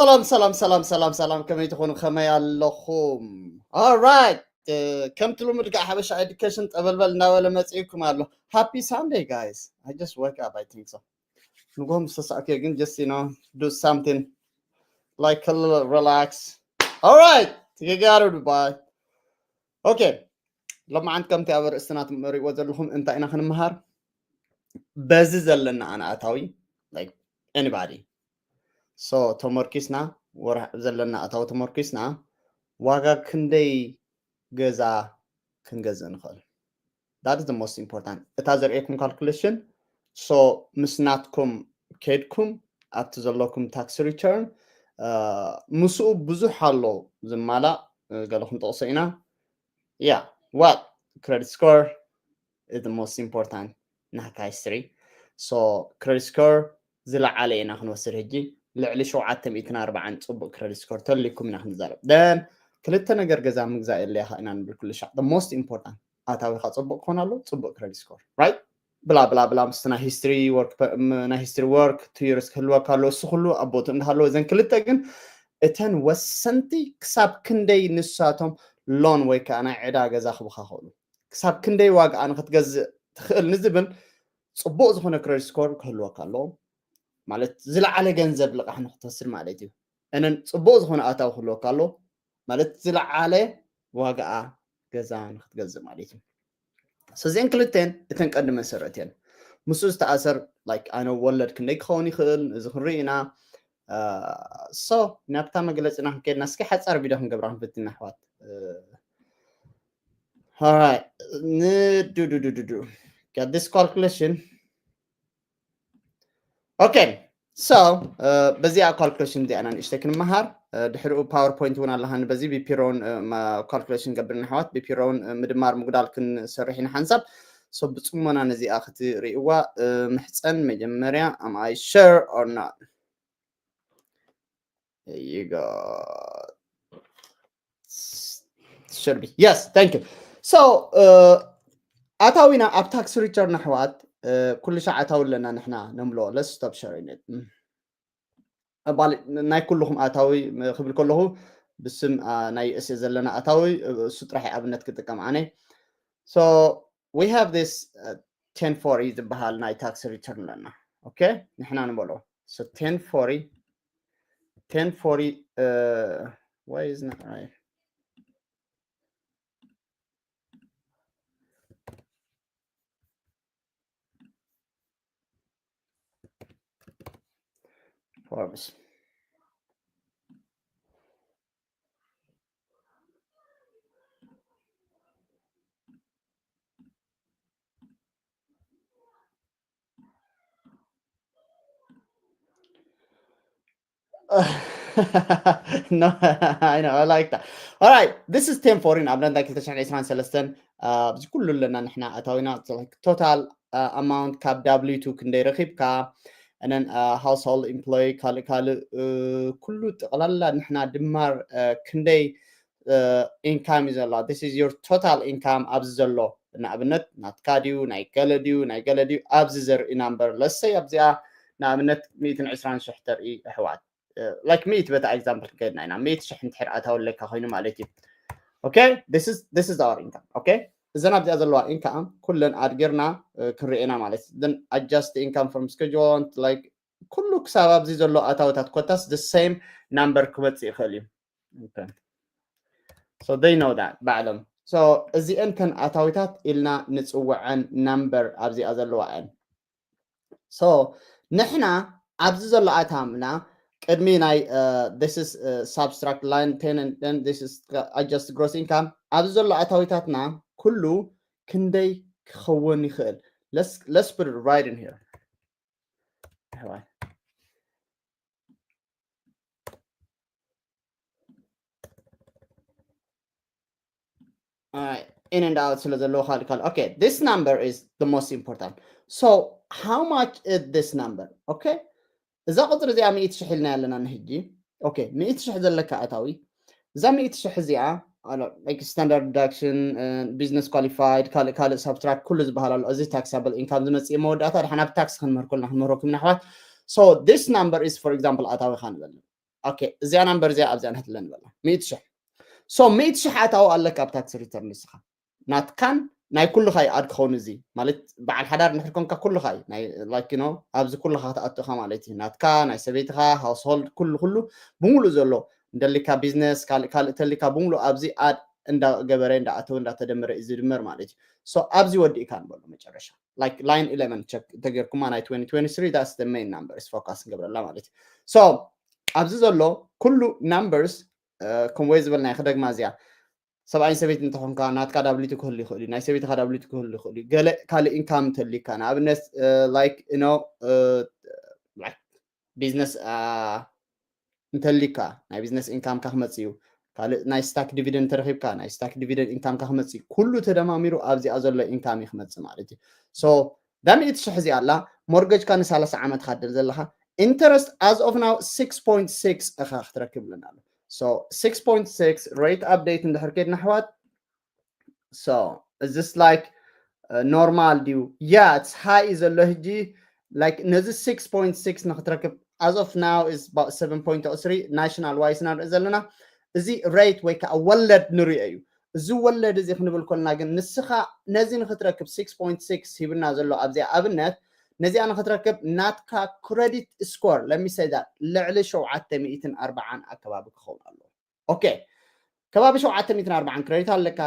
ሰላም ሰላም ሰላም ሰላም ሰላም፣ ከመይ ትኾኑ? ከመይ ኣለኹም? Alright, ከምቲ ልሙድ ከዓ ሓበሻ ኤዱኬሽን ጠበልበል እናበለ መፂእኩም ኣሎ። Happy Sunday, guys. I just woke up, I think so. ንጎም ዝተሳእከ ግን just, you know, do something like a little relax. Alright, you got it, bye. Okay, ሎማዓንቲ ከምቲ ኣብ ርእስትና ትሪእዎ ዘለኹም እንታይ ኢና ክንመሃር? በዚ ዘለና ኣነ ኣታዊ, like, anybody. So ተመርኪስና ወርሒ ዘለና ኣታዊ ተመርኪስና ዋጋ ክንደይ ገዛ ክንገዝእ ንኽእል? That is the most important. እታ ዘርእየኩም calculation, so ምስ ናትኩም ከድኩም ኣብቲ ዘለኩም tax return, ምስኡ ብዙሕ ኣሎ ዝማላእ። ገለ ክንጠቕሶ ኢና። Yeah, what? Credit score is the most important ናካ history. So credit score ዝለዓለ ኢና ክንወስድ ሕጂ። ልዕሊ ሸውዓተ ሚእትን ኣርባዓን ፅቡቅ credit score ተልይኩም ኢና ክንዛረብ። Then ክልተ ነገር ገዛ ምግዛእ የድልየካ ኢና ንብል ኩሉ ሻዕ። The most important ኣታዊካ ፅቡቅ ክኾን ኣሎ፣ ፅቡቅ credit score, right? ብላ ብላ ብላ ምስቲ ናይ history work, ናይ history work two years ክህልወካ ኣሎ። እሱ ኩሉ ኣብ ቦትኡ እንዳሃለወ፣ እዘን ክልተ ግን እተን ወሰንቲ ክሳብ ክንደይ ንሳቶም loan ወይ ከዓ ናይ ዕዳ ገዛ ክብካ ክእሉ፣ ክሳብ ክንደይ ዋግኣ ንክትገዝእ ትኽእል ንዝብል ፅቡቅ ዝኾነ credit score ክህልወካ ኣለዎ። ማለት ዝለዓለ ገንዘብ ልቃሕ ንክትወስድ ማለት እዩ። እነን ፅቡቅ ዝኾነ ኣታዊ ክህልወካ ኣሎ ማለት ዝለዓለ ዋግኣ ገዛ ንክትገዝእ ማለት እዩ። So እዚአን ክልተን እተን ቀንዲ መሰረት እየን። ምስኡ ዝተኣሰር, like, ኣነ ወለድ ክንደይ ክኸውን ይኽእል፣ እዚ ክንርኢ ኢና። So ናብታ መግለፂና ክንከድና እስኪ ሓፃር ቪድዮ ክንገብራ ክንፍትን ኣሕዋት። Alright, ንዱ ዱ ዱ ዱ ዱ. Got this calculation. Okay, so በዚኣ calculation እዚኣ ኢና ንእሽተይ ክንመሃር። ድሕሪኡ PowerPoint እውን ኣለሃኒ፣ በዚ ብፒሮን calculation ገብርና ኣሕዋት፣ ብፒሮን ምድማር ምጉዳል ክንሰርሕ ኢና ሓንሳብ። So ብፅሞና ነዚኣ ክትርእይዋ ምሕፀን። መጀመርያ, am I sure or not? There you go. Should be. Yes, thank you. So ኣታዊና ኣብ tax return ኣሕዋት ኩሉ ሻዕ ኣታዊ ኣለና ንሕና ነምሎ። Let's stop sharing it. ናይ ኩልኹም ኣታዊ ክብል ከለኹ ብስም ናይ ዩኤስኤ ዘለና ኣታዊ እሱ ጥራሕ ኣብነት ክጥቀም ኣነ። So we have this ten forty ዝበሃል ናይ tax return ኣለና። Okay, ንሕና ንበሎ። So ten forty, ten forty, why is not right? Forms. No, I know, I like that. All right, this is ten forty, ንኣብነት ናይ ክልተ ሽሕን ዕስራን ሰለስተን ኣብዚ ኩሉ ኣለና ንሕና ኣታዊና። Total amount ካብ W two ክንደይ ረኺብካ፣ and then household employee ካልእ ካልእ ኩሉ ጠቕላላ ንሕና ድማር ክንደይ income እዩ ዘሎ። This is your total income ኣብዚ ዘሎ፣ ንኣብነት ናትካ ድዩ ናይ ገለ ድዩ ናይ ገለ ድዩ ኣብዚ ዘርኢ number። Let's say ኣብዚኣ ንኣብነት ሚእትን ዕስራን ሽሕ ተርኢ ኣሕዋት፣ like ሚእቲ በታ example ከይድና ኢና፣ ሚእቲ ሽሕ እንድሕር ኣታዊ ኣለካ ኮይኑ ማለት እዩ። Okay, this is this is our income. Okay, እዘን ኣብዚኣ ዘለዋ income ኩለን ኣድጊርና ክንርኢ ኢና ማለት እዩ። Then adjust income from schedule, like ኩሉ ክሳብ ኣብዚ ዘሎ ኣታዊታት ኮታስ the same number ክመፅእ ይኽእል እዩ። So they know that ባዕሎም። So እዚአን ተን ኣታዊታት ኢልና ንፅውዐን number ኣብዚኣ ዘለዋ እየን። So ንሕና ኣብዚ ዘሎ ኣታምና ቅድሚ ናይ this is subtract line ten and then this is adjust gross income ኣብዚ ዘሎ ኣታዊታትና ኩሉ ክንደይ ክኸውን ይኽእል? Let's let's put it right in here. All right, in and out ስለ ዘለዎ ካልእ ካልእ። Okay, this number is the most important. So how much is this number? Okay, እዛ ቁፅሪ እዚኣ ሚእቲ ሽሕ ኢልና ኣለና ንሕጂ። Okay, ሚእቲ ሽሕ ዘለካ ኣታዊ፣ እዛ ሚእቲ ሽሕ እዚኣ like standard deduction, business qualified, ካልእ ካልእ subtract ኩሉ ዝበሃል ኣሎ። እዚ taxable income ዝመፅእ መወዳእታ ድሓን ኣብ tax ክንምህር ከለና ክንምህረኩም ኢና ኣሕዋት። So this number is, for example, ኣታዊኻ ንበል። okay እዚኣ number እዚኣ ኣብዚኣ ንሕትለ ንበላ ሚእቲ ሽሕ so ሚእቲ ሽሕ ኣታዊ ኣለካ ኣብ tax return ንስኻ ናትካን ናይ ኩልኻ እዩ ad ክኸውን እዚ ማለት በዓል ሓዳር እንድሕር ኮንካ ኩልኻ እዩ ናይ like you know ኣብዚ ኩልኻ ክትኣቱ ኢኻ ማለት እዩ ናትካ ናይ ሰበይትኻ household ኩሉ ኩሉ ብምሉእ ዘሎ እንደሊካ business ካልእ ካልእ ተሊካ ብምሉእ ኣብዚ ad እንዳገበረ እንዳኣተወ እንዳተደመረ እዩ ዝድመር ማለት እዩ so ኣብዚ ወዲእካ ንበሎ መጨረሻ like line eleven check ተገርኩማ ናይ twenty twenty-three that's the main numbers focus ንገብረላ ማለት እዩ so ኣብዚ ዘሎ ኩሉ numbers ከም ወይ ዝበልና ክደግማ እዚኣ ሰብኣይን ሰበይትን እንተኾንካ ናትካ ዳብሊቱ ክህሉ ይኽእል እዩ ናይ ሰበይትኻ ዳብሊቱ ክህሉ ይኽእል እዩ ገለ ካልእ income እንተሊካ ንኣብነት like you know business እንተሊካ ናይ business income ካ ክመጽእ እዩ ካልእ ናይ stock dividend ተረኺብካ ናይ stock dividend income ካ ክመጽእ እዩ ኩሉ ተደማሚሩ ኣብዚኣ ዘሎ income እዩ ክመጽእ ማለት እዩ so ዳሚእቲ ሽሕ እዚኣ ኣላ mortgage ካ ንሳላሳ ዓመት ካደል ዘለኻ interest as of now six point six እኻ ክትረክብ ኣለና ኣሎ so six point six rate update እንድሕር ከድና ኣሕዋት so is this like uh, normal ድዩ yeah it's high እዩ ዘሎ ሕጂ like ነዚ six point six ንክትረክብ as of now is about seven point three national wise ኢና ንርኢ ዘለና እዚ rate ወይ ከዓ ወለድ ንሪኦ እዩ እዚ ወለድ እዚ ክንብል ኮልና ግን ንስኻ ነዚ ንክትረክብ six point six ሂብና ዘሎ ኣብዚኣ ኣብነት ነዚኣ ንክትረክብ ናትካ credit score let me say that ልዕሊ ሸውዓተ ሚእትን ኣርባዓን ኣከባቢ ክኸውን ኣለዎ okay ከባቢ ሸውዓተ ሚእትን ኣርባዓን credit ኣለካ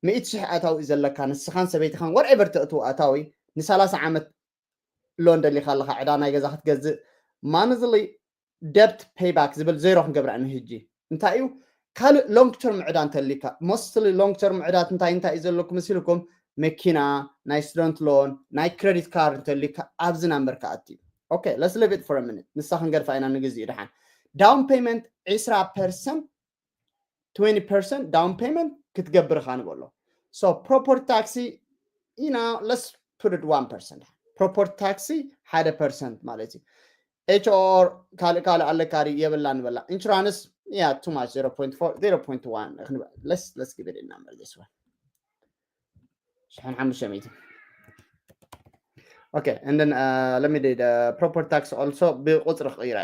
ሚእቲ ሽሕ ኣታዊ እዩ ዘለካ ንስኻን ሰበይትኻን whatever ተእትው ኣታዊ ንሳላሳ ዓመት loan ደሊኻ ኣለኻ ዕዳ ናይ ገዛ ክትገዝእ monthly debt payback ዝብል ዜሮ ክንገብራ ንህጂ እንታይ እዩ ካልእ long term ዕዳ እንተሊካ mostly long term ዕዳት እንታይ እንታይ እዩ ዘለኩም መሲልኩም መኪና ናይ student loan ናይ credit card እንተሊካ ኣብዚ number ክኣቲ okay let's leave it for a minute ንሳ ክንገድፋ ኢና ንግዜ እዩ ድሓን down payment ዕስራ percent twenty percent down payment ክትገብር ኢኻ ንበሎ so property tax ኢና let's put it one percent property tax ሓደ percent ማለት እዩ H O R ካልእ ካልእ ኣለካ የብላ ንበላ insurance yeah too much zero point four zero point one let's let's give it a number this one ሽሕን ሓሙሽተ ሚእቲ okay and then uh, let me do the property tax also ብቁፅሪ ክቕይራ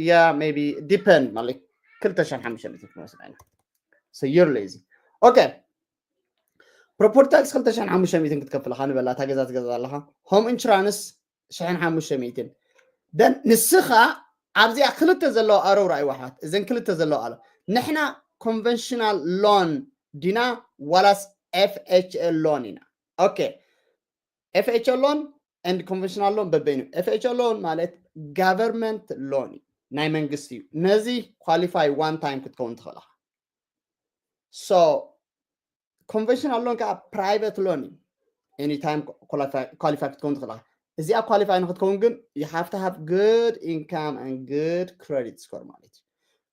yeah maybe depend ማለት ክልተ ሽሕን ሓሙሽተ ሚእቲ ክንወስዳ ኢና so yearly እዚ okay property tax ክልተ ሽሕን ሓሙሽተ ሚእትን ክትከፍል ኢኻ ንበላ እታ ገዛ ትገዛ ኣለኻ home insurance ሽሕን ሓሙሽተ ሚእትን then ንስኻ ኣብዚኣ ክልተ ዘለዋ ኣረው ረኣይዋ ኣሕዋት እዘን ክልተ ዘለዋ ኣሎ ንሕና conventional loan ዲና ዋላስ F H A loan ኢና okay F H A loan and conventional loan በበይኑ F H A loan ማለት government loan እዩ ናይ መንግስቲ እዩ ነዚ qualify one time ክትከውን ትኽእል ኢኻ so conventional loan ከዓ private loan እዩ anytime qualify ክትከውን ትኽእል ኢኻ እዚኣ qualify ንክትከውን ግን you have to have good income and good credit score ማለት እዩ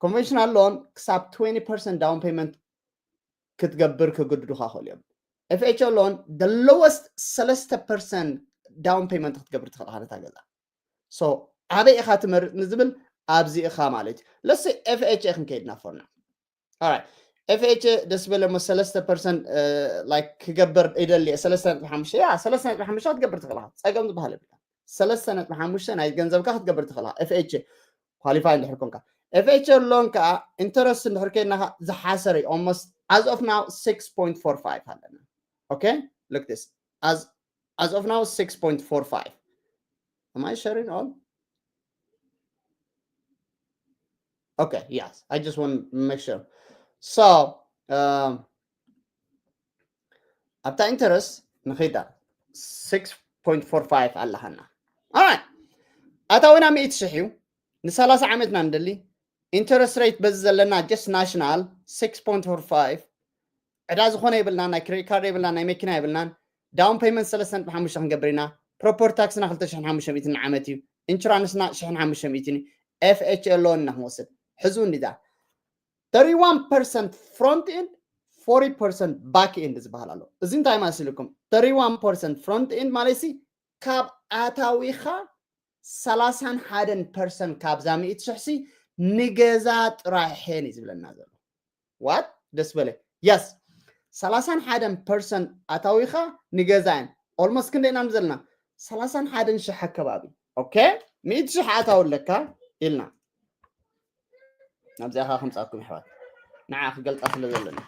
conventional loan ክሳብ twenty percent down payment ክትገብር ክግድዱኻ ክእል እዮም F H A loan the lowest ሰለስተ percent down payment ክትገብር ትኽእል ኢኻ ነታ ገዛ so ኣበይ ኢኻ ትመርጽ ንዝብል ኣብዚ ኢኻ ማለት እዩ let's say F H A ክንከይድና for now Alright. F H A ደስ በለ ሞ ሰለስተ percent like ክገብር ይደሊ ሰለስተ ነጥቢ ሓሙሽተ ያ ሰለስተ ነጥቢ ሓሙሽተ ክትገብር ትኽእል ፀገም ዝበሃል የብልካ ሰለስተ ነጥቢ ሓሙሽተ ናይ ገንዘብካ ክትገብር ትኽእል F H A qualify እንድሕር ኮንካ F H A loan ከዓ interest እንድሕር ከይድናኻ ዝሓሰረ almost as of now six point four five ኣለና okay look this as as of now six point four five am I sharing all okay yes I just want to make sure so um, ኣብታ interest ንኸይዳ six point four five ኣለሃና ኣራይ ኣታዊና ሚእቲ ሽሕ እዩ ንሰላሳ ዓመትና ንደሊ interest rate በዚ ዘለና just national six point four five ዕዳ ዝኾነ የብልናን ናይ credit card የብልናን ናይ መኪና የብልናን down payment ሰለስተ ነጥቢ ሓሙሽተ ክንገብር ኢና property tax ና ክልተ ሽሕን ሓሙሽተ ሚእትን ንዓመት እዩ insurance ና ሽሕን ሓሙሽተ ሚእትን እዩ F H A loan ና ክንወስድ ሕዙ እንዲዛ thirty-one percent front end forty percent back end ዝበሃል ኣሎ እዚ እንታይ ማስልኩም thirty-one percent front end ማለት ሲ ካብ ኣታዊኻ ሰላሳን ሓደን percent ካብዛ ሚእቲ ሽሕሲ ንገዛ ጥራይ ሄን እዩ ዝብለና ዘሎ what ደስ በለ yes ሰላሳን ሓደን percent ኣታዊኻ ንገዛ እየን almost ክንደይ ኢና ዘለና ሰላሳን ሓደን ሽሕ ኣከባቢ okay ሚእቲ ሽሕ ኣታዊ ኣለካ ኢልና ናብዚኣ ኸዓ ከምጻኩም ኣሕዋት፣ ንዓ ክገልጻ ስለ ዘለኒ።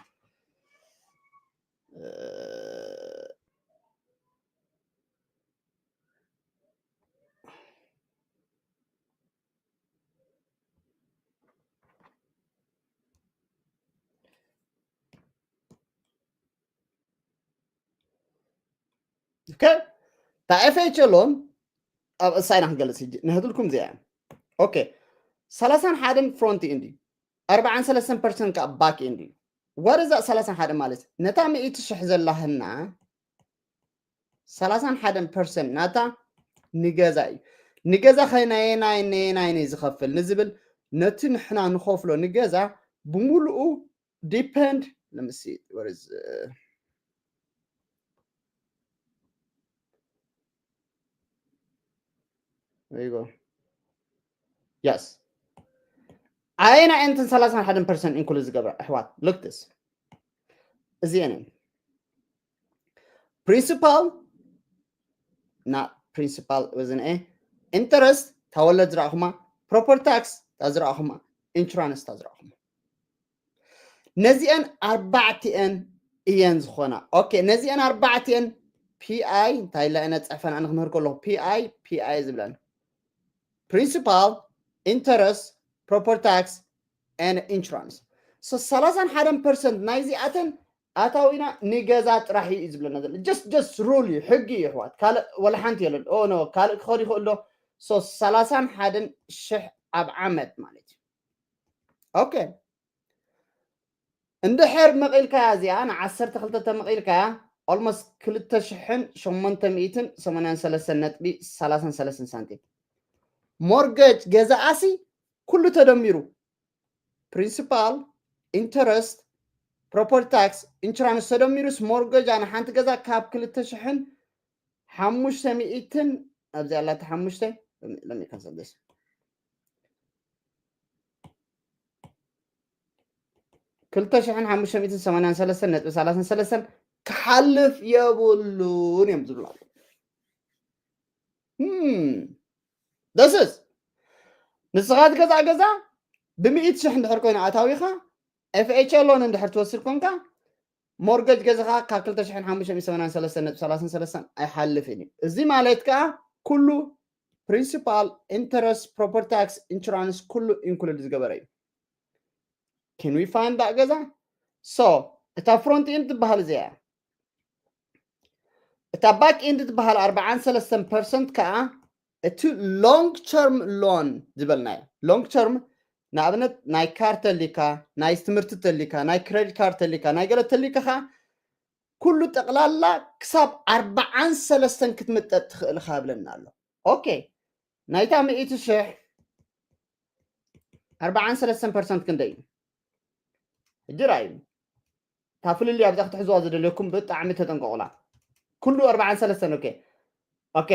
ኦኬ፣ እታ ኤፍ ኤች ኤል ኦን ኣብ እሳ ኢና ክንገልጽ ሕጂ። ንህትልኩም እዚኣ እያ። ኦኬ፣ ሰላሳን ሓደን ፍሮንት ኢንድ እዩ፣ ኣርባዓን ሰለስተን ፐርሰንት ከዓ ባክ ኢንድ እዩ። ወደዛ ሰላሳን ሓደን ማለት ነታ ሚእቲ ሽሕ ዘላህና ሰላሳን ሓደን ፐርሰንት ናታ ንገዛ እዩ። ንገዛ ከ ናየናይ ናየናይ ነይ ዝኸፍል ንዝብል፣ ነቲ ንሕና ንኸፍሎ ንገዛ ብምሉኡ ዲፐንድ። Let me see, where is, uh, there you go. Yes. ኣየና እንትን ሰላሳን ሓደን ፐርሰንት ኢንክሉድ ዝገብራ ኣሕዋት? Look this. እዚአን እየን። ፕሪንሲፓል፣ ና ፕሪንሲፓል ወዝን ኤ፣ ኢንተረስት፣ ታወለድ ዝረኣኹማ፣ ፕሮፐርቲ ታክስ፣ ታ ዝረኣኹማ፣ ኢንሹራንስ፣ ታ ዝረኣኹማ። ነዚአን ኣርባዕቲአን እየን ዝኾና። ኦኬ፣ ነዚአን ኣርባዕቲአን ፒ ኣይ፣ እንታይ ኢላ እነ ጽሕፈን ኣነ ክምህር ከለኹ፣ ፒ ኣይ፣ ፒ ኣይ ዝብለን። ፕሪንሲፓል፣ ኢንተረስት፣ ፕሮፐርቲ ታክስ፣ ኤንድ ኢንሹራንስ። ሶ ሰላሳን ሓደን ፐርሰንት ናይዚኣተን ኣታዊና ንገዛ ጥራሕ እዩ ዝብለና ዘሎ። ጀስት፣ ጀስት ሩል እዩ፣ ሕጊ እዩ ኣሕዋት። ካልእ ወላ ሓንቲ የለን። ኦ ኖ፣ ካልእ ክኸድ ይኽእል ዶ? ሶ ሰላሳን ሓደን ሽሕ ኣብ ዓመት ማለት እዩ። ኦኬ። እንድሕር መቒልካያ እዚኣ ንዓሰርተ ክልተ ተመቒልካያ፣ ኦልሞስት ክልተ ሽሕን ሸሞንተ ሚእትን ሰማንያን ሰለስተን ነጥቢ ሰላሳን ሰለስተን ሳንቲም። ሞርገጅ ገዛኣሲ ኩሉ ተደሚሩ፣ ፕሪንሲፓል፣ ኢንተረስት፣ ፕሮፐርቲ ታክስ፣ ኢንሹራንስ ተደሚሩስ ሞርገጃ ንሓንቲ ገዛ ካብ ክልተ ሽሕን ሓሙሽተ ሚእትን፣ ኣብዚ ኣላታ ሓሙሽተ፣ let me cancel this። ክልተ ሽሕን ሓሙሽተ ሚእትን ሰማንያን ሰለስተን ነጥቢ ሰላሳን ሰለስተን ክሓልፍ የብሉን እዮም ዝብሉ ኣለዉ። Hmm. This is፣ ንስኻ ትገዝኣ ገዛ ብሚእቲ ሽሕ እንድሕር ኮይኑ ኣታዊኻ፣ ኤፍ ኤች ኤል ኦን እንድሕር ትወስድ ኮንካ፣ ሞርገጅ ገዛኻ ካብ ክልተ ሽሕን ሓሙሽተ ሚእትን ሰማንያን ሰለስተን ነጥቢ ሰላሳን ሰለስተን ኣይሓልፍን እዩ። እዚ ማለት ከኣ ኩሉ ፕሪንሲፓል፣ ኢንተረስት፣ ፕሮፐርቲ ታክስ፣ ኢንሹራንስ ኩሉ ኢንክሉድ ዝገበረ እዩ። Can we find that ገዛ? So እታ ፍሮንት ኢንድ ትበሃል እዚኣ እያ። እታ ባክ ኢንድ ትበሃል ኣርባዓን ሰለስተን ፐርሰንት ከኣ እቲ ሎንግ ተርም ሎን ዝበልናዮ። ሎንግ ተርም ንኣብነት ናይ ካር ተሊካ፣ ናይ ትምህርቲ ተሊካ፣ ናይ ክሬዲት ካርድ ተሊካ፣ ናይ ገለ ተሊካ ከኣ ኩሉ ጠቕላላ ክሳብ ኣርባዓን ሰለስተን ክትምጠጥ ትኽእል ኢኻ ብለና ኣሎ። ኦኬ፣ ናይታ ሚእቲ ሽሕ ኣርባዓን ሰለስተን ፐርሰንት ክንደይ እዩ? ሕጂ ርኣዩ። እታ ፍልልይ ኣብዛ ክትሕዝዋ ዝደለኩም ብጣዕሚ ተጠንቀቑላ። ኩሉ ኣርባዓን ሰለስተን፣ ኦኬ። ኦኬ፣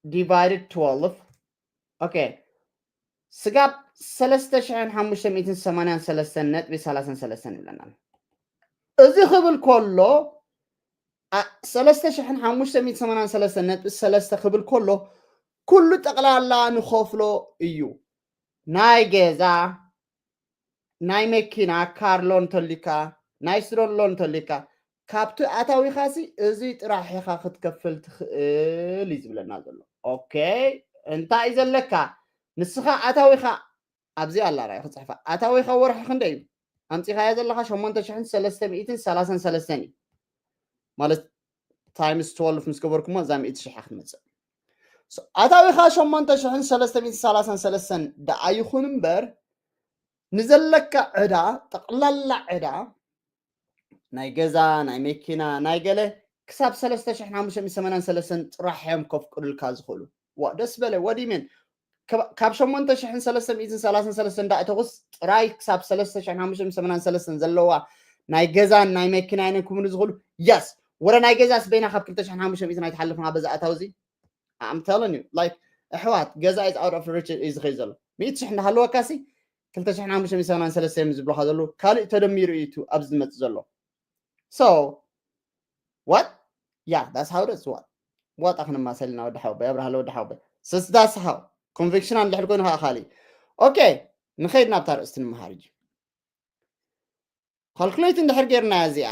ዲቫይድድ ትወልቭ። ኦኬ፣ ስጋብ ሰለስተ ሽሕን ሓሙሽተ ሚእትን ሰማንያን ሰለስተን ነጥቢ ሰላሳን ሰለስተን ይብለና። እዚ ክብል ከሎ፣ ኣ-፣ ሰለስተ ሽሕን ሓሙሽተ ሚእትን ሰማንያን ሰለስተን ነጥቢ ሰለስተ ክብል ከሎ፣ ኩሉ ጠቕላላ ንኸፍሎ እዩ። ናይ ገዛ፣ ናይ መኪና፣ ካር ሎን ተሊካ፣ ናይ ስቶር ሎን ተሊካ፣ ካብቲ ኣታዊኻሲ እዚ ጥራሕ ኢኻ ክትከፍል ትኽእል እዩ ዝብለና ዘሎ። ኦኬ፣ እንታይ እዩ ዘለካ? ንስኻ ኣታዊኻ ኣብዚ ኣላ ራእይ ክጽሕፋ። ኣታዊኻ ወርሒ ክንደይ እዩ? ኣምጺኻዮ ዘለኻ ሸሞንተ ሽሕን ሰለስተ ሚእትን ሰላሳን ሰለስተን እዩ። ማለት ታይምስ ትወልቭ ምስ ገበርኩሞ እዛ ሚእቲ ሽሕ ክትመጽእ። ሶ፣ ኣታዊኻ ሸሞንተ ሽሕን ሰለስተ ሚእትን ሰላሳን ሰለስተን ደኣ ይኹን እምበር፣ ንዘለካ ዕዳ፣ ጠቕላላ ዕዳ፣ ናይ ገዛ፣ ናይ መኪና፣ ናይ ገለ፣ ክሳብ ሰለስተ ሽሕን ሓሙሽተ ሚእትን ሰማንያን ሰለስተን ጥራሕ እዮም ከፍቅዱልካ ዝኽእሉ። ዋ፣ ደስ በለ፣ what do you mean? ከብ-፣ ካብ ሸሞንተ ሽሕን ሰለስተ ሚእትን ሰላሳን ሰለስተን እንዳእተኹስ ጥራይ ክሳብ ሰለስተ ሽሕን ሓሙሽተ ሚእትን ሰማንያን ሰለስተን ዘለዋ ናይ ገዛን ናይ መኪናን ክምኑ ዝኽእሉ? የስ። ወረ ናይ ገዛስ በይና ካብ ክልተ ሽሕን ሓሙሽተ ሚእትን ኣይትሓልፍን በዚ ኣታዊ እዚ? I'm telling you, like፣ ኣሕዋት፣ ገዛ is out of reach እዩ ዝኸይድ ዘሎ። ሚእቲ ሽሕ እንዳሃለወካሲ፣ ክልተ ሽሕን ሓሙሽተ ሚእትን ሰማንያን ሰለስተን እዮም ዝብሉኻ ዘለዉ። ካልእ ተደሚሩ እዩ እቲ ኣብዚ ዝመጽእ ዘሎ። So, what? Yeah, that's how it is. What? ዋጣ ክንማሰልና ወዲ ሓወቦይ፣ ኣብርሃለ ወዲ ሓወቦይ። ስስ that's how። ኮንቪክሽን እንድሕር ኮይኑ ከዓ ካልእ። ኦኬ፣ ንኸይድ ናብታ ርእስቲ ንምሃር እዩ። ካልኩሌት እንድሕር ጌርና እዚኣ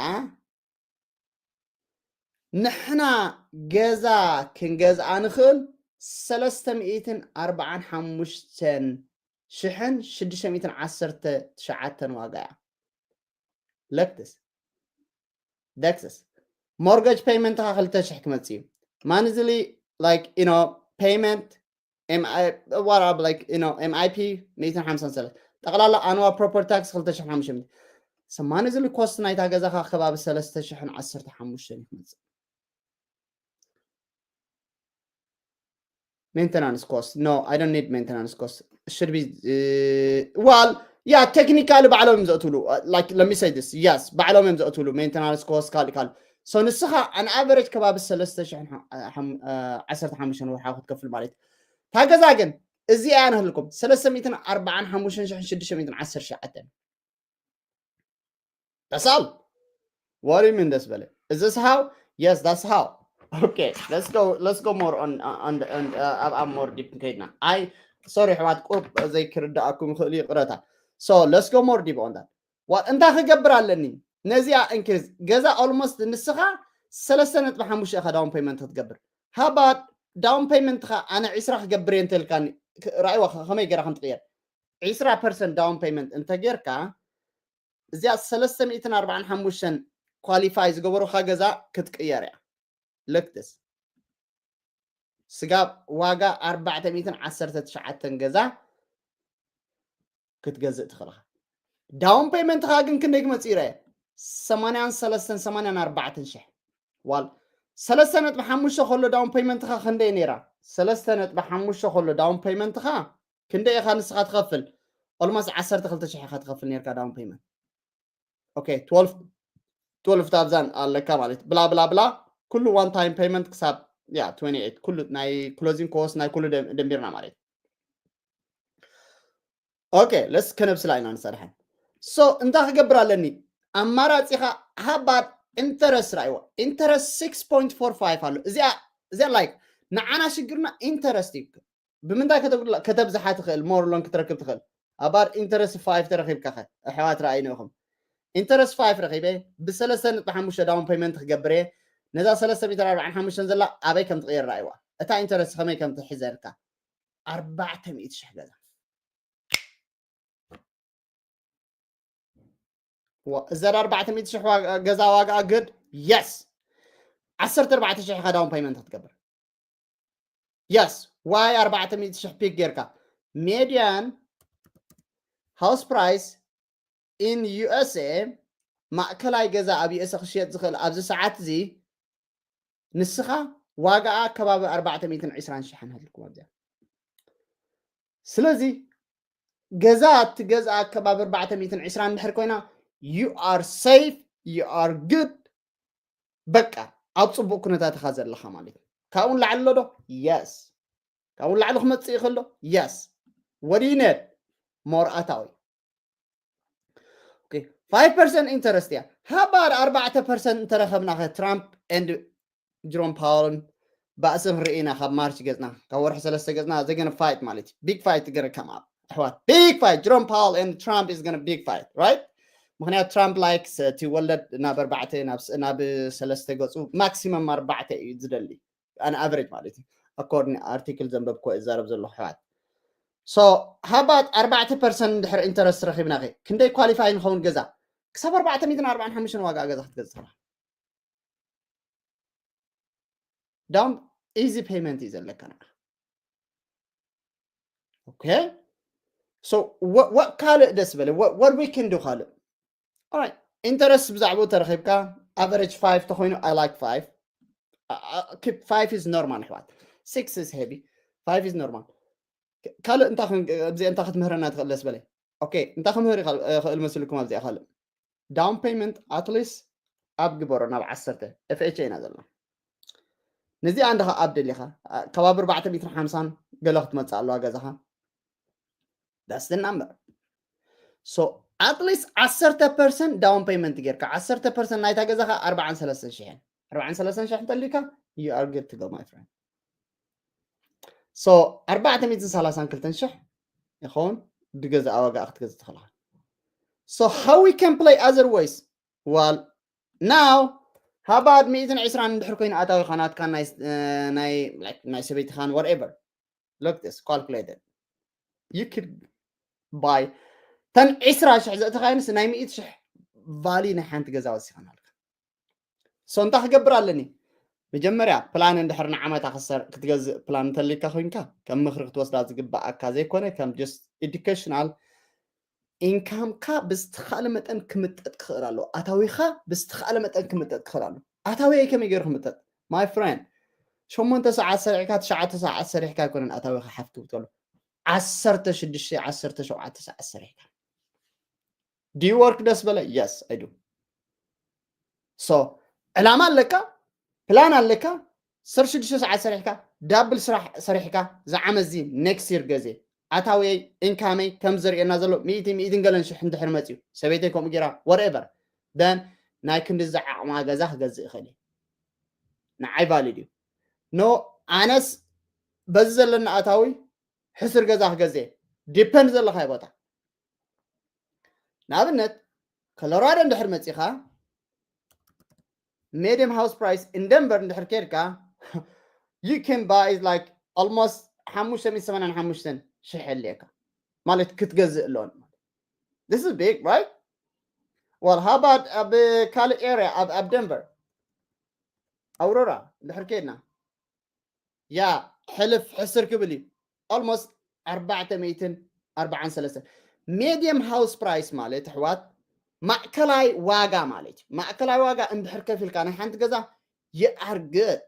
ንሕና ገዛ ክንገዝኣ ንኽእል ሰለስተ ሚእትን ኣርባዓን ሓሙሽተን ሽሕን ሽዱሽተ ሚእትን ዓሰርተ ትሽዓተን ዋጋ እያ። ለክትስ ደክስስ ሞርገጅ ፔይመንትኻ ክልተ ሽሕ ክመጽእ እዩ። ማንዝሊ like you know payment M I what up like you know M I P ሚእትን ሓምሳን ሰለስተ ጠቕላላ ኣንዋ ፕሮፐርቲ ታክስ ክልተ ሽሕን ሓሙሽተ ሚእትን ሰማኒ ዝሊ ኮስት ናይታ ገዛኻ ከባቢ ሰለስተ ሽሕን ዓሰርተ ሓሙሽተን እዩ ክመጽእ። Maintenance cost. No, I don't need maintenance cost. Should be uh, well, yeah, technically ባዕሎም እዮም ዘእትሉ። Uh, like let me say this. Yes, ባዕሎም እዮም ዘእትሉ maintenance cost ካልእ ካልእ። So ንስኻ an average ከባቢ ሰለስተ ሽሕን ዓሰርተ ሓሙሽተን ወርሓዊ ክትከፍል ማለት እዩ። እታ ገዛ ግን እዚኣ እያ ንህልኩም ሰለስተ ሚእትን ኣርባዓን ሓሙሽተን ሽሕን ሽዱሽተ ሚእትን ዓሰርተ ትሽዓተን። That's all. What do you mean ደስ በለ? Is this how? Yes, that's how. Okay, let's go let's go more on on, on uh, ኣብ ኣብ more deep ከይድና። ኣይ ሶሪ ኣሕዋት ቁሩብ ዘይክርዳኣኩም ይኽእል እዩ ይቕረታ። So let's go more deep on that. What እንታይ ክገብር ኣለኒ? ነዚኣ እንክዝ ገዛ almost ንስኻ ሰለስተ ነጥቢ ሓሙሽተ ኢኻ down payment ክትገብር። How about down payment ኻ ኣነ ዒስራ ክገብር እየ እንተልካኒ ራእይዋ ከመይ ገይራ ከም ትቕየር? ዒስራ percent down payment እንተጌርካ እዚኣ ሰለስተ ሚእትን ኣርባዓን ሓሙሽተን qualify ዝገበሩኻ ገዛ ክትቅየር እያ። ልክትስ ስጋብ ዋጋ ኣርባዕተ ሚእትን ዓሰርተ ትሽዓተን ገዛ ክትገዝእ ትኽእል ኢኻ። Down payment ኻ ግን ክንደይ ክመጽእ ይረአ? ሰማንያን ሰለስተን ሰማንያን ኣርባዕተን ሽሕ ዋል ሰለስተ ነጥቢ ሓሙሽተ ከሎ down payment ኻ ክንደይ ነይራ? ሰለስተ ነጥቢ ሓሙሽተ ከሎ down payment ኻ ክንደይ ኢኻ ንስኻ ትኸፍል? Almost ዓሰርተ ክልተ ሽሕ ኢኻ ትኸፍል ነርካ down payment። Okay, twelve twelve thousand ኣለካ ማለት ብላ ብላ ብላ ኩሉ one time payment ክሳብ ያ twenty eight ኩሉ ናይ closing cost ናይ ኩሉ ደም- ደምቢርና ማለት። Okay, let's ከነብስላ ኢና ንሰርሐን። So እንታይ ክገብር ኣለኒ? ኣማራጺኻ ሃባር interest ራይዋ። Interest six point four five ኣሎ። እዚኣ እዚኣ like ንዓና ሽግርና interest እዩ። ብምንታይ ከተጉድላ ከተብዝሓ ትኽእል more loan ክትረክብ ትኽእል። ኣባር interest five ተረኺብካ ኸ ኣሕዋት ረኣይኒ ኢኹም። Interest five ረኺበ ብሰለስተ ነጥቢ ሓሙሽተ down payment ክገብር እየ። ነዛ ሰለስተ ሚእትን ኣርባዓን ሓሙሽተን ዘላ ኣበይ ከም ትቕየር ረኣይዋ። እታ interest ከመይ ከም ትሕዘልካ ኣርባዕተ ሚእቲ ሽሕ ገዛ እዛ ኣርባዕተ ሚእቲ ሽሕ ዋጋ- ገዛ ዋጋ good yes ዓሰርተ ኣርባዕተ ሽሕ ኢኻ down payment ክትገብር። Yes why ኣርባዕተ ሚእቲ ሽሕ ፒክ ጌርካ? Median house price in U S A ማእከላይ ገዛ ኣብ U S A ክሽየጥ ዝኽእል ኣብዚ ሰዓት እዚ ንስኻ ዋጋኣ ከባቢ ኣርባዕተ ሚእትን ዕስራን ሽሕን ሃልኩም ኣብዚኣ። ስለዚ ገዛ እቲ ገዛ ከባቢ ኣርባዕተ ሚእትን ዕስራን እንድሕር ኮይና you are safe you are good በቃ ኣብ ጽቡቕ ኩነታት ኢኻ ዘለኻ ማለት እዩ። ካብኡ ንላዕሊ ኣሎ ዶ? Yes ካብኡ ንላዕሊ ክመጽእ ይኽእል ዶ? Yes what do you need more ኣታዊ። Okay five percent interest እያ ሃባር ኣርባዕተ percent እንተረኸብና ኸ ትራምፕ and ጅሮም ፓወልን ባእሲ ክንርኢ ኢና ካብ ማርች ገጽና ካብ ወርሒ ሰለስተ ገጽና they're gonna fight ማለት እዩ big fight gonna come up ኣሕዋት big fight Jerome Powell and Trump is gonna big fight right ምክንያቱ ትራምፕ like እቲ ወለድ ናብ ኣርባዕተ ናብ ስ- ናብ ሰለስተ ገጹ maximum ኣርባዕተ እዩ ዝደሊ an average ማለት እዩ according article ዘንበብኩ እዛረብ ዘለኹ ኣሕዋት so ሃባት ኣርባዕተ percent እንድሕር interest ረኺብና ኸ ክንደይ qualify ንኸውን ገዛ ክሳብ ኣርባዕተ ሚእትን ኣርባዓን ሓሙሽተን ዋጋ ገዛ ክትገዝእ ትኽእል down easy payment እዩ ዘለካ ንዓ okay so what what ካልእ ደስ በለ what what we can do ካልእ alright interest ብዛዕባኡ ተረኺብካ average five ተኾይኑ I like five keep five is normal ኣሕዋት six is heavy five is normal ካልእ እንታይ ኣብዚ እንታይ ክትምህረና ትኽእል ደስ በለ okay እንታይ ክምህር ይኽእል መስልኩም ኣብዚኣ ካልእ down payment at least ኣብ ግበሮ ናብ ዓሰርተ F H A ኢና ዘለና ነዚኣ እንድኻ ኣብ ደሊኻ ከባቢ ኣርባዕተ ሚእትን ሓምሳን ገለ ክትመጽእ ኣለዋ ገዛኻ that's the number so at least ዓሰርተ percent down payment ጌርካ ዓሰርተ percent ናይታ ገዛኻ ኣርባዓን ሰለስተን ሽሕን ኣርባዓን ሰለስተን ሽሕን ተሊካ you are good to go my friend so ኣርባዕተ ሚእትን ሰላሳን ክልተን ሽሕ ይኸውን ብገዛእ ዋጋ ክትገዝእ ትኽእልኻ So how we can play other ways? Well, now, how about ሚእትን ዕስራን እንድሕር ኮይኑ ኣታዊኻ ናትካ ናይ ስ- እ፣ ናይ like ናይ ሰበይትኻን whatever? Look this calculated. You could buy ተን ዕስራ ሽሕ ዘእተኻይንስ ናይ ሚእቲ ሽሕ value ናይ ሓንቲ ገዛ ወሲኻናልካ። So እንታይ ክገብር ኣለኒ? መጀመርያ ፕላን እንድሕር ንዓመታ ክትሰር ክትገዝእ ፕላን እንተልካ ኮይንካ ከም ምኽሪ ክትወስዳ ዝግባኣካ ዘይኮነ ከም just educational ኢንካምካ ብዝተኻለ መጠን ክምጠጥ ክኽእል ኣለዎ። ኣታዊኻ ብዝተኻለ መጠን ክምጠጥ ክኽእል ኣለዎ። ኣታዊይ ከመይ ገይሩ ክምጠጥ? My friend ሸሞንተ ሰዓት ሰሪሕካ ትሽዓተ ሰዓት ሰሪሕካ ኣይኮነን ኣታዊኻ ሓፍ ክብተሉ ዓሰርተ ሽዱሽተ ዓሰርተ ሸውዓተ ሰዓት ሰሪሕካ do you work ደስ በለ? Yes I do። So ዕላማ ኣለካ፣ ፕላን ኣለካ። ዓሰርተ ሽዱሽተ ሰዓት ሰሪሕካ ዳብል ስራሕ ሰሪሕካ ዝዓመት እዚ next year ገዜ ኣታወይ ኢንካመይ ከም ዘርእየና ዘሎ ሚእቲ ሚእትን ገለን ሽሕ እንድሕር መፅዩ ሰበይተይ ከምኡ ጌራ whatever then ናይ ክንዲ ዝዓቕማ ገዛ ክገዝእ ይኽእል እዩ። ንዓይ valid እዩ። No ኣነስ በዚ ዘለና ኣታዊ ሕስር ገዛ ክገዝእ depend ዘለካ ቦታ ንኣብነት ኮሎራዶ እንድሕር መፂኻ medium house price in Denver እንድሕር ኬድካ you can buy like almost ሓሙሽተ ሚእቲ ሰማንያን ሓሙሽተን ሽሕ የድልየካ ማለት ክትገዝእ ኣለዎን this is big right? Well how about ኣብ ካልእ area ኣብ ኣብ Denver ኣውሮራ እንድሕር ኬድና ያ ሕልፍ ሕስር ክብል እዩ almost ኣርባዕተ ሚእትን ኣርባዓን ሰለስተን medium house price ማለት ኣሕዋት ማእከላይ ዋጋ ማለት እዩ። ማእከላይ ዋጋ እንድሕር ከፊልካ ናይ ሓንቲ ገዛ you are good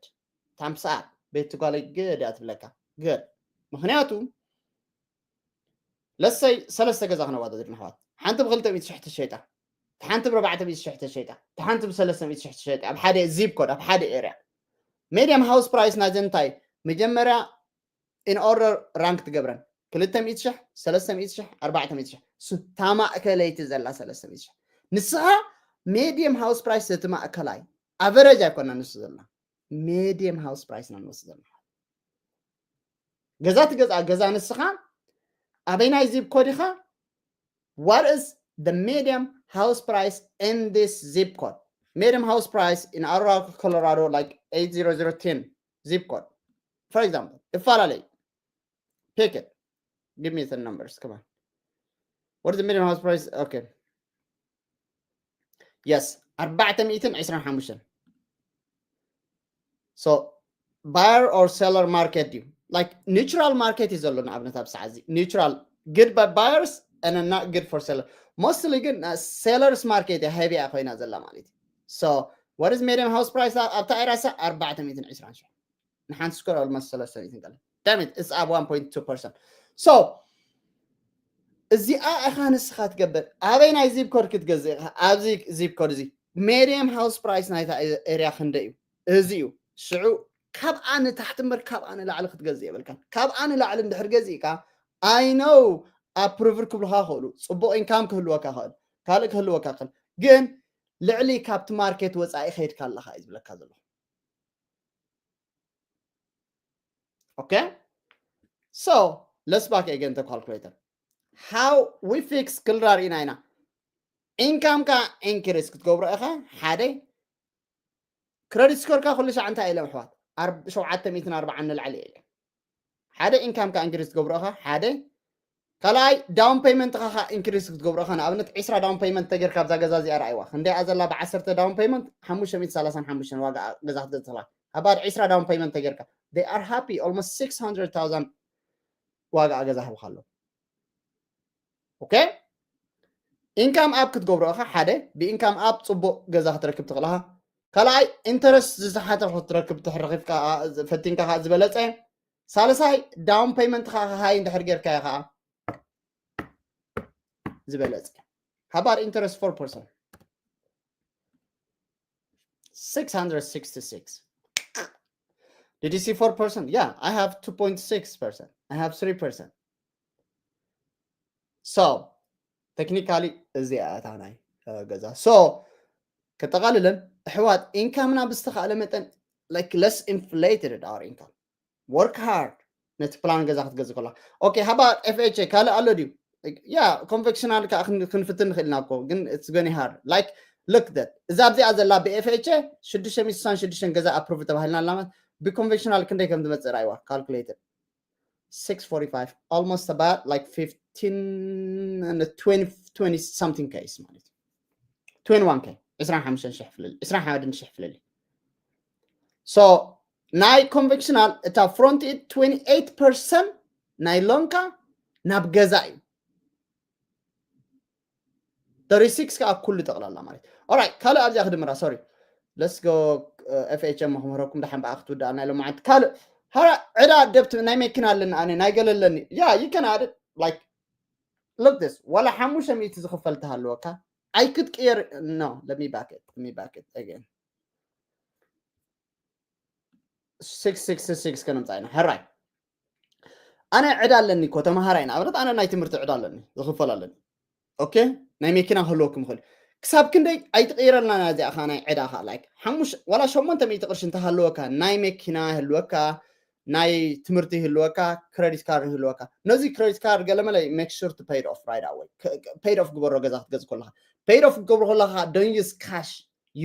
ታምሳር ቤት ትጓለይ good እያ ትብለካ good ምክንያቱ ለሰይ ሰለስተ ገዛ ክነዋዳድር ንሕዋት ሓንቲ ብክልተ ሚእቲ ሽሕ ተሸይጣ ሓንቲ ብረባዕተ ሚእቲ ሽሕ ተሸይጣ ሓንቲ ብሰለስተ ሚእቲ ሽሕ ተሸይጣ ኣብ ሓደ zip code ኣብ ሓደ area medium house price ናይዘን እንታይ መጀመርያ in order rank ትገብረን ክልተ ሚእቲ ሽሕ ሰለስተ ሚእቲ ሽሕ ኣርባዕተ ሚእቲ ሽሕ እሱ እታ ማእከለይቲ ዘላ ሰለስተ ሚእቲ ሽሕ ንስኻ medium house price እቲ ማእከላይ average ኣይኮና ንሱ ዘለና medium house price ና ንወስድ ዘለና ገዛ ትገዝኣ ገዛ ንስኻ ኣበይናይ zip code ኢኻ what is the medium house price in this zip code medium house price in Aurora Colorado like eight zero zero ten zip code for example ይፈላለዩ pick it give me the numbers come on what is the medium house price okay yes ኣርባዕተ ሚእትን ዕስራን ሓሙሽተን so buyer or seller market ድዩ like neutral market እዩ ዘሎ ንኣብነት ኣብ ሰዓት እዚ neutral good by buyers and not good for seller mostly ግን sellers market እያ heavy እያ ኮይና ዘላ ማለት እዩ so what is medium house price ኣብታ ኤራሳ ኣርባዕተ ሚእትን ዕስራን ሽሕ ንሓንቲ square almost ሰለስተ ሚእትን ገለ damn it it's up one point two percent so እዚኣ ኢኻ ንስኻ ትገብር ኣበይ ናይ zip code ክትገዝእ ኢኻ ኣብዚ zip code እዚ medium house price ናይታ area ክንደ እዩ እዚ እዩ ሽዑ ካብኣ ንታሕቲ እምበር ካብኣ ንላዕሊ ክትገዝእ የብልካን ካብኣ ንላዕሊ እንድሕር ገዚእካ I know approver ክብልካ ክእሉ ፅቡቅ income ክህልወካ ክእል ካልእ ክህልወካ ክእል ግን ልዕሊ ካብቲ market ወፃኢ ከይድካ ኣለካ እዩ ዝብለካ ዘሎ okay so let's back again to calculator how we fix ክልራ ርኢና ኢና income ካ increase ክትገብሮ ኢኻ ሓደ credit score ካ ኩሉ ሻዕ እንታይ ኢሎም ኣሕዋት ሸውዓተ ሚእትን ኣርባዓን ንላዕሊ ኢለ ሓደ income ካ increase ክትገብሮ ኢኻ ሓደ ካልኣይ down payment ኻ increase ክትገብሮ ኢኻ ንኣብነት ዕስራ down payment ተጌርካ ኣብዛ ገዛ እዚኣ ረኣይዋ ክንደይ እያ ዘላ ብዓሰርተ down payment ሓሙሽተ ሚእቲ ሰላሳን ሓሙሽተን ዋጋ ገዛ ክትገዝእ ትኽእል about ዕስራ down payment ተጌርካ they are happy almost six hundred thousand ዋጋ ገዛ ሂብካ ኣሎ okay income up ክትገብሮ ኢኻ ሓደ ብ income up ፅቡቅ ገዛ ክትረክብ ትኽእል ኢኻ ካልኣይ interest ዝተሓተ ክትረክብ ተረኺብካ ፈቲንካ ዝበለፀ ሳልሳይ down payment ኻ high እንድሕር ጌርካዮ ከዓ ዝበለፀ how about interest four percent six hundred sixty-six did you see four percent yeah I have two point six percent I have three percent so technically እዚኣ እታ ናይ ገዛ so ከጠቓልለን ኣሕዋት income ና ብዝተኻእለ መጠን like let's inflated our income work hard ነቲ ፕላን ገዛ ክትገዝእ ከላ okay how about FHA ካልእ ኣሎ ድዩ yeah, conventional ከዓ ክን- ክንፍትን ንኽእል ኢና እኮ፣ ግን it's gonna hard, like, look that እዛ ኣብዚኣ ዘላ ብ F H A ሽዱሽተ ሚእቲ ስሳን ሽዱሽተን ገዛ approve ተባሂልና ኣላ ማለት፣ ብ conventional ክንደይ ከም ዝመፅእ ራእይዋ፣ calculated six forty-five, almost about like fifteen and twenty, twenty something case ማለት እዩ። twenty-one K፣ ዕስራን ሓሙሽተን ሽሕ ፍልል፣ ዕስራን ሓደን ሽሕ ፍልል። So ናይ conventional እታ front end twenty-eight percent ናይ loan ካ ናብ ገዛ እዩ፣ thirty-six ከዓ ኩሉ ጠቕላላ ማለት። Alright፣ ካልእ ኣብዚኣ ክድምራ፣ sorry፣ let's go። F H M ክምህረኩም፣ ደሓን ብኣ ክትውድኣና ኢሎም መዓልቲ። ካልእ፣ ሃራ፣ ዕዳ፣ ደብት ናይ መኪና ኣለኒ፣ ኣነ ናይ ገለ ኣለኒ። Yeah, you can add it, like, look this፣ ዋላ ሓሙሽተ ሚእቲ ዝኽፈል ተሃለወካ፣ I could clear, no, let me back it, let me back it again. Six sixty-six ከነምፃ ኢና። ሕራይ፣ ኣነ ዕዳ ኣለኒ እኮ፣ ተምሃራይ ኢና። ኣብረት ኣነ ናይ ትምህርቲ ዕዳ ኣለኒ፣ ዝኽፈል ኣለኒ። ኦኬ፣ ናይ መኪና ክህልወኩም ይኽእል። ክሳብ ክንደይ ኣይትቕይረልና እዚኣ ኸዓ ናይ ዕዳ ኸዓ፣ like፣ ሓሙሽ-፣ ዋላ ሸሞንተ ሚእቲ ቅርሺ እንተሃለወካ፣ ናይ መኪና ይህልወካ፣ ናይ ትምህርቲ ይህልወካ፣ credit card ይህልወካ። ነዚ credit card ገለመለ make sure to pay it off right away። ከ-፣ ከ-፣ pay it off ግበሮ፣ ገዛ ክትገዝ ከለኻ። Pay it off ክትገብሮ ከለኻ don't use cash፣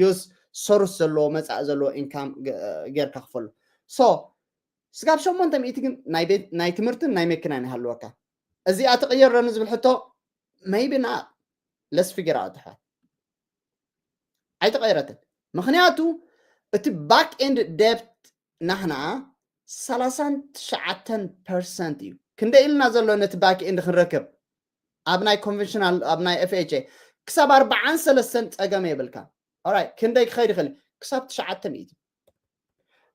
use source ዘለዎ፣ መጻኢ ዘለዎ income ገ-፣ ጌርካ ክፈሎ። So ስጋብ ሸሞንተ ሚእቲ ግን ናይ ቤት፣ ናይ ትምህርትን ናይ መኪናን ይሃልወካ። እዚኣ ትቕየር ዶ ንዝብል ሕቶ፣ maybe not. Let's figure out ኣሕዋት። ኣይተቐየረትን። ምኽንያቱ እቲ back end debt ናህና ሰላሳን ትሽዓተን ፐርሰንት እዩ። ክንደይ ኢልና ዘሎ ነቲ back end ክንረክብ? ኣብ ናይ conventional፣ ኣብ ናይ F H A ክሳብ ኣርባዓን ሰለስተን ጸገም የብልካን። Alright፣ ክንደይ ክኸይድ ይኽእል? ክሳብ ትሽዓተ ሚእቲ።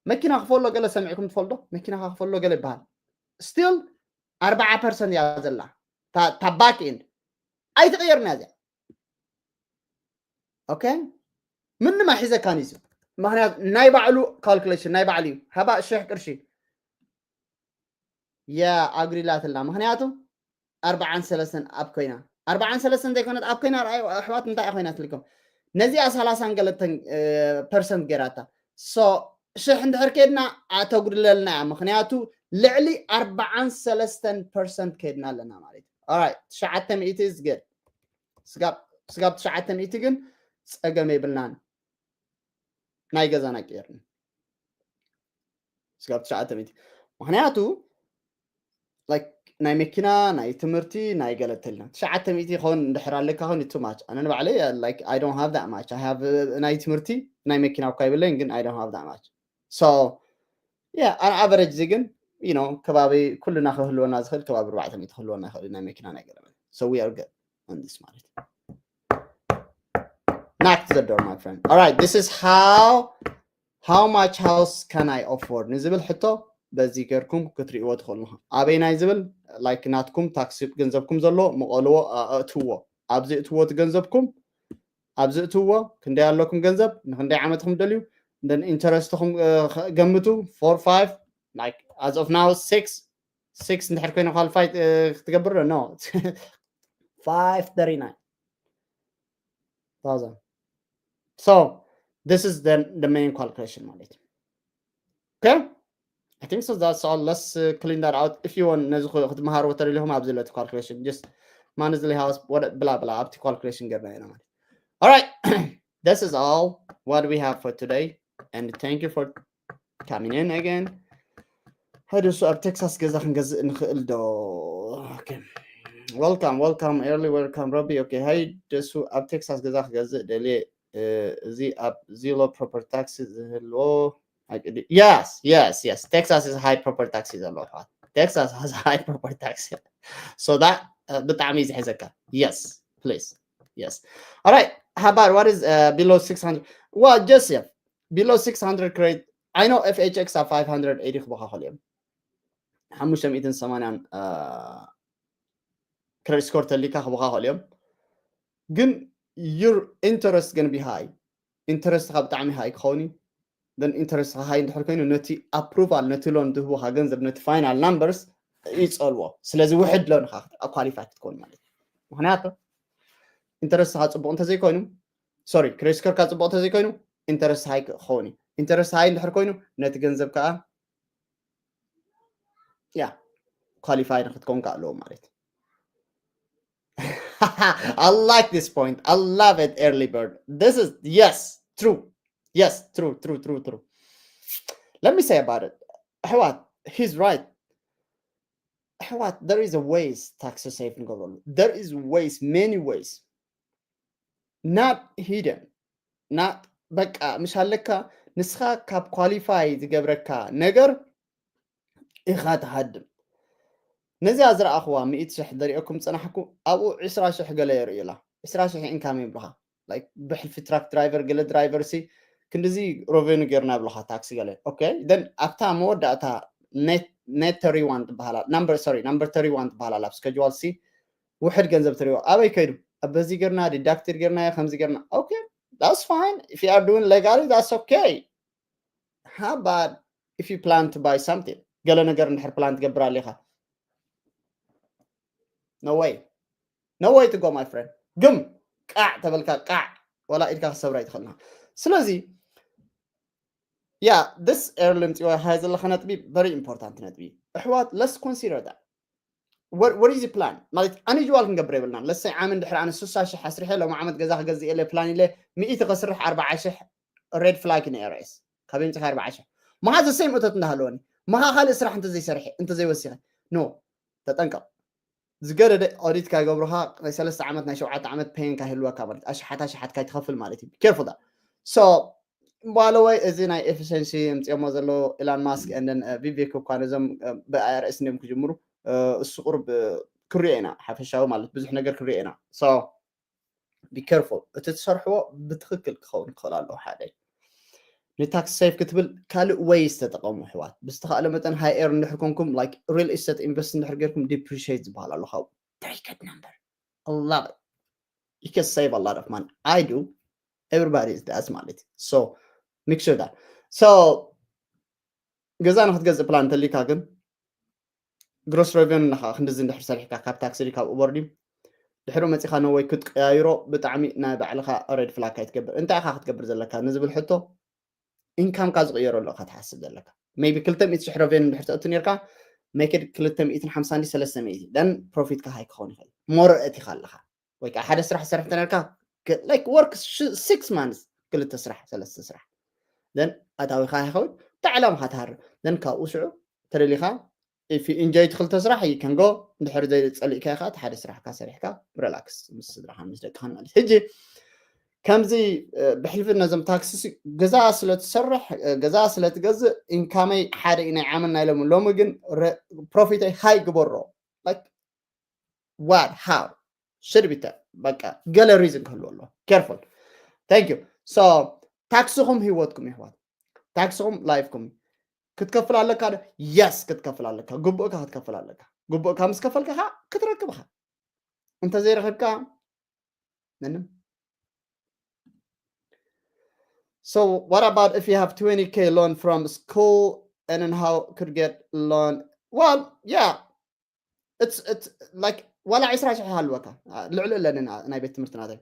መኪና ክፈሎ ገለ ሰሚዕኩም ትፈልጦ? መኪና ክፈሎ ገለ ይበሃል። Still ኣርባዓ ፐርሰንት እያ ዘላ። እታ፣ እታ back end ኣይትቕየርን እያ እዚኣ። ኦኬ? ምንም ኣይሕዘካን እዩ። ምኽንያቱ ናይ ባዕሉ calculation ናይ ባዕሉ እዩ። ሃባ ሽሕ ቅርሺ። ያ፣ ኣጉዲላትልና። ምኽንያቱ ኣርባዓን ሰለስተን ኣብ ኮይና። ኣርባዓን ሰለስተን ዘይኮነት ኣብ ኮይና፣ ረኣዩ ኣሕዋት፣ እንታይ ኮይና ትልኩም? ነዚኣ ሰላሳን ገለተን፣ እ፣ ፐርሰንት ገይራታ። So ሽሕ እንድሕር ከድና፣ ኣተጉድለልና እያ። ምኽንያቱ ልዕሊ ኣርባዓን ሰለስተን ፐርሰንት ከድና ኣለና ማለት እዩ። Alright፣ ትሽዓተ ሚእቲ is good። ስጋብ፣ ስጋብ ትሽዓተ ሚእቲ ግን ጸገም የብልናን። ናይ ገዛና ቀየርኒ። ስጋብ ትሽዓተ ሚእቲ። ምኽንያቱ፣ like፣ ናይ መኪና፣ ናይ ትምህርቲ፣ ናይ ገለ ተልና። ትሽዓተ ሚእቲ ይኸውን እንድሕር ኣለካ ኸውን too much። ኣነ ንባዕለይ፣ like፣ I don't have that much። I have፣ uh፣ ናይ ትምህርቲ፣ ናይ መኪና እኳ ይብለኝ፣ ግን I don't have that much። So yeah፣ on average እዚ ግን፣ you know፣ ከባቢ ኩልና ክህልወና ዝኽእል ከባቢ ኣርባዕተ ሚእቲ ክህልወና ይኽእል፣ ናይ መኪና፣ ናይ ገለ። So we are good on this ማለት እዩ። Knock the door, my friend. Alright, this is how, how much house can I afford ንዝብል ሕቶ በዚ ጌርኩም ክትርእይዎ ትኽእሉ። ኣበይናይ ዝብል፣ like፣ ናትኩም ታክሲ ገንዘብኩም ዘሎ ምቐልዎ፣ ኣ-፣ ኣእትዎ። ኣብዚ እትዎ እቲ ገንዘብኩም፣ ኣብዚ እትዎ፣ ክንደይ ኣለኩም ገንዘብ፣ ንክንደይ ዓመት ኢኹም ደልዩ፣ then interest ኹም፣ እ፣ ኸ-፣ ገምቱ፣ four፣ five፣ like፣ as of now six፣ six እንድሕር ኮይነ qualify፣ እ፣ ክትገብር ዶ? No። Five thirty-nine thousand። So this is the, the main calculation ማለት እዩ። Okay? I think so, that's all. Let's, uh, clean that out. If you want ነዚ ኽ-፣ ክትመሃርዎ ተደሊኹም ኣብዚ ለቲ calculation፣ just monthly house፣ what፣ ብላ ብላ ኣብቲ calculation ገርና ኢና ማለት። Alright. This is all what we have for today. And thank you for coming in again. ሃደሱ፣ ኣብ ቴክሳስ ገዛ ክንገዝእ ንኽእል ዶ? Okay. Welcome, welcome, early welcome, Robbie. Okay, ሃይ ደሱ፣ ኣብ ቴክሳስ ገዛ ክገዝእ ደልየ፣ እ፣ እዚ ኣብ Zillow property tax ዝህልዎ ኣቅዲ-፣ yes, yes, yes. Texas is high property tax እዩ ዘለዎ። Texas has high property tax። So that፣ እ፣ ብጣዕሚ እዩ ዝሕዘካ። Yes, please. Yes. Alright. How about what is, uh, below six hundred? Well, Joseph, below six hundred credit. I know F H X ኣብ five hundred eighty ክበኻ ኸልዮም። ሓሙሽተ ሚእትን ሰማንያን፣ uh, credit score ተሊካ ክበኻ ኸልዮም። ግን your interest gonna be high። Interest ኻ ብጣዕሚ high ክኸውን እዩ። Then interest high እንድሕር ኮይኑ ነቲ approval፣ ነቲ loan ዝህቡኻ ገንዘብ፣ ነቲ final numbers ይጸልዎ። ስለዚ ውሕድ loan ኻ qualify ክትከውን ማለት እዩ። ምኽንያቱ interest ኻ ጽቡቕ እንተዘይኮይኑ፣ sorry፣ credit score ካ ጽቡቕ እንተዘይኮይኑ interest high ክኸውን እዩ። Interest high እንድሕር ኮይኑ ነቲ ገንዘብ ከዓ፣ ያ፣ qualify ንክትከውን ከዓ ኣለዎ ማለት እዩ። I like this point. I love it, early bird. This is, yes, true. Yes, true, true, true, true. Let me say about it. What? He's right. What? There is a ways tax save ንገብረሉ. There is ways, many ways. Not hidden. Not በቃ ምሽ ኣለካ ንስኻ ካብ qualify ዝገብረካ ነገር ኢኻ ትሃድም። ነዚኣ ዝረኣኽዋ ሚእቲ ሽሕ ዘሪኦኩም ዝጸናሕኩ፣ ኣብኡ ዕስራ ሽሕ ገለ የርእዩላ። ዕስራ ሽሕ income ይብሉኻ። Like ብሕልፊ truck driver፣ ገለ driver ሲ ክንድዚ revenue ጌርና ይብሉኻ፣ ታክሲ ገለ። Okay፣ then ኣብታ መወዳእታ net፣ net thirty-one ትበሃል ኣላ። Number፣ sorry፣ number thirty-one ትበሃል ኣላ ኣብ schedule C። ውሕድ ገንዘብ ትሪኦ ኣበይ ከይዱ? ኣብ በዚ ጌርና፣ deducted ጌርናዮ፣ ከምዚ ጌርና። Okay, that's fine. If you are doing legally, that's okay. How about if you plan to buy something? ገለ ነገር እንድሕር plan ትገብር ኣሊኻ? No way. No way to go, my friend. ግም! ቃዕ ተበልካ ቃዕ! ወላ ኢድካ ክሰብራ ይትኽእልና። ስለዚ፣ yeah, this early ምጽዋ ሃይ ዘለኻ ነጥቢ very important ነጥቢ። ኣሕዋት፣ let's consider that. What, what is the plan? ማለት unusual ክንገብር የብልናን። Let's say ዓም እንድሕር ኣነ ስሳ ሽሕ ኣስሪሐ ሎም ዓመት ገዛ ክገዝእ የለ plan ኢለ ሚእቲ ከስርሕ ኣርባዓ ሽሕ red flag in A R S። ካብ የምጽኻ ኣርባዓ ሽሕ። መኻ the same እቶት እንዳሃለወኒ። መኻ ካልእ ስራሕ እንተዘይሰርሐ፣ እንተዘይወሲኸ። No፣ ተጠንቀቕ። ዝገደደ ኦዲት ካይገብሩኻ ናይ ሰለስተ ዓመት ናይ ሸውዓተ ዓመት ፔን ካይህልወካ ማለት ኣሽሓት ኣሽሓት ካይትኸፍል ማለት እዩ። Careful that. So by the way፣ እዚ ናይ efficiency የምጽኦሞ ዘለዉ ኢላን ማስክ and then ቪቬክ እኳ ነዞም ብ I R S እንዲዮም ክጅምሩ። እሱ ቁርብ ክሪኦ ኢና፣ ሓፈሻዊ ማለት ብዙሕ ነገር ክሪኦ ኢና። So be careful፣ እቲ ትሰርሕዎ ብትኽክል ክኸውን ክኽእል ኣለዎ። ሓደ ንታክስ save ክትብል ካልእ ways ተጠቐሙ ኣሕዋት። ብዝተኻእለ መጠን high earn እንድሕር ኮንኩም፣ like real estate invest እንድሕር ጌርኩም depreciate ዝበሃል ኣሎ ካብኡ። Very good number. I love it. You can save a lot of money. I do. Everybody does ማለት እዩ። So make sure that. So ገዛ ንክትገዝእ plan እንተሊካ ግን gross revenue ናኻ ክንድዚ እንድሕር ሰሪሕካ ካብ ታክሲ ድዩ ካብ ኡበር ድዩ ድሕሪ መፂኻ no way ክትቀያይሮ ብጣዕሚ ናይ ባዕልኻ red flag ኣይትገብር። እንታይ ኢኻ ክትገብር ዘለካ ንዝብል ሕቶ income ካ ዝቕየረሉ ኢኻ ትሓስብ ዘለካ። Maybe ክልተ ሚእቲ ሽሕ revenue እንድሕር ተእቱ ኔርካ make it ክልተ ሚእትን ሓምሳን ድዩ ሰለስተ ሚእቲ then profit ካ high ክኸውን ይኽእል። More እቲኻ ኣለኻ ወይ ከዓ ሓደ ስራሕ ትሰርሕ እንተነርካ like work six months ክልተ ስራሕ ሰለስተ ስራሕ then ኣታዊኻ ይኸውን። እንታይ ዕላማኻ ትሃርም then ካብኡ ሽዑ ተደሊኻ if you enjoy እቲ ክልተ ስራሕ you can go። እንድሕር ዘይጸሊእካ ኢኻ እቲ ሓደ ስራሕካ ሰሪሕካ relax ምስ ስድራኻ ምስ ደቅኻን ማለት። ሕጂ ከምዚ ብሕልፊ ነዞም ታክሲ ገዛ ስለ ትሰርሕ ገዛ ስለ ትገዝእ income ይ ሓደ እዩ ናይ ዓመት ናይ ሎሚ። ሎሚ ግን profit ይ high ግበሮ። Like what? How? Should be በቃ ገለ reason ክህልዎ ኣለዎ። Careful. Thank you. So ታክስኹም ህይወትኩም ይሕዋት፣ ታክስኹም life ኩም ክትከፍል ኣለካ ዶ? Yes ክትከፍል ኣለካ። ግቡእካ ክትከፍል ኣለካ። ግቡእካ ምስ ከፈልካ ከዓ ክትረክብ ኢኻ። እንተዘይረኺብካ ምንም። So what about if you have twenty K loan from school and then how could get loan? Well, yeah, it's it's like ዋላ ዕስራ ሽሕ ሃልወካ ልዕሊ ኣለኒ ናይ ቤት ትምህርቲ ናተይ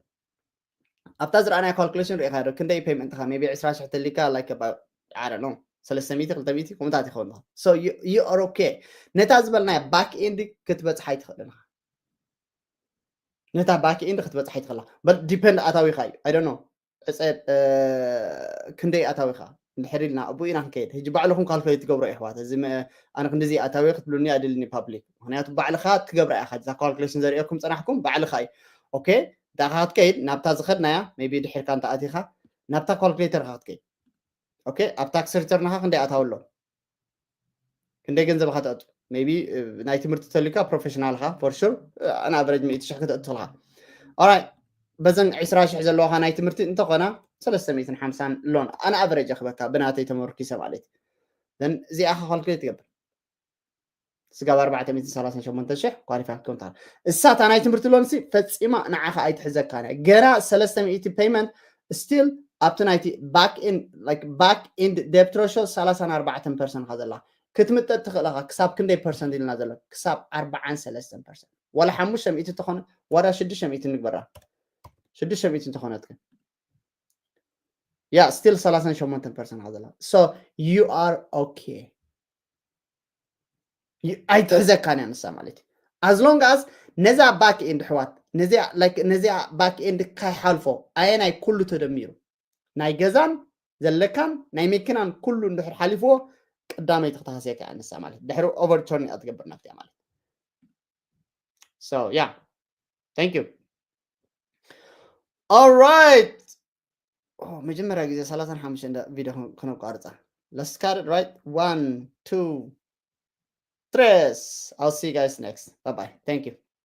ኣብታ ዝረኣናይ calculation ርኢኻ ዶ ክንደይ payment ኻ maybe ዕስራ ሽሕ ተሊካ like about I don't know ሰለስተ ሚእቲ ክልተ ሚእቲ ከምታት ይኸውን። So you are okay። ነታ ዝበልናያ back end ክትበጽሓ ኣይትኽእልን ኢኻ። ነታ back end ክትበጽሓ ኣይትኽእላ። But depend ኣታዊኻ እዩ። I don't know ዕፀ ክንደይ ኣታዊኻ እንድሕር ኢልና ኣብኡ ኢና ክንከይድ። ሕጂ ባዕልኹም calculate ትገብሮ የሕዋት። እዚ ኣነ ክንዲዚ ኣታዊ ክትብሉኒ ኣይደልኒ public። ምክንያቱ ባዕልኻ ትገብራ ኢኻ። እዛ calculation ዘርእየኩም ፀናሕኩም ባዕልኻ እዩ። Okay፣ እንታይ ክትከይድ ናብታ ዝኸድናያ maybe ድሕርካ እንተ ኣቲኻ ናብታ calculator ካ ክትከይድ። Okay፣ ኣብ tax return ኻ ክንደይ ኣታዊ ኣሎ? ክንደይ ገንዘብ ካ ተእቱ? Maybe ናይ ትምህርቲ ተልካ professional ኻ for sure an average ሚእቲ ሽሕ ከተእቱ ትኽእልካ። Alright፣ በዘን ዕስራ ሽሕ ዘለዋኻ ናይ ትምህርቲ እንተኾና ሰለስተ ሚእትን ሓምሳን loan an average ክበካ ብናተይ ተመርኪሰ ማለት እዩ። Then እዚኣ ካ calculate ትገብር ስጋብ ኣርባዕተ ሚእትን ሰላሳን ሸሞንተ ሽሕ qualify ክትከውን ትኽእል። እሳታ ናይ ትምህርቲ loan ሲ ፈጺማ ንዓኻ ኣይትሕዘካን እያ። ገና ሰለስተ ሚእቲ payment still ኣብቲ ናይቲ back end like back end debt ratio ሰላሳን ኣርባዕተን percent ኻ ዘላ ክትምጠጥ ትኽእል ኢኻ። ክሳብ ክንደይ percent ኢልና ዘሎ? ክሳብ ኣርባዓን ሰለስተን percent። ዋላ ሓሙሽተ ሚእቲ እንተኾነ ዋላ ሽዱሽተ ሚእቲ ንግበራ። ሽዱሽተ ሚእቲ እንተኾነት ግን yeah still ሰላሳን ሸሞንተን percent ኻ ዘላ። So you are okay። ኣይትሕዘካን እያ ንሳ ማለት እዩ። As long as ነዛ back end ኣሕዋት ነዚኣ like ነዚኣ back end ካይሓልፎ ኣየናይ ኩሉ ተደሚሩ ናይ ገዛን ዘለካን ናይ መኪናን ኩሉ እንድሕር ሓሊፍዎ ቀዳመይቲ ክተሃስየካ እያ ንሳ ማለት ድሕሪ overturn እያ ትገብር ናፍቲያ ማለት so yeah thank you all right መጀመርያ ግዜ ሰላሳን ሓሙሽተ ቪድዮ ክነቋርፃ let's cut it right one two tres I'll see you guys next bye bye thank you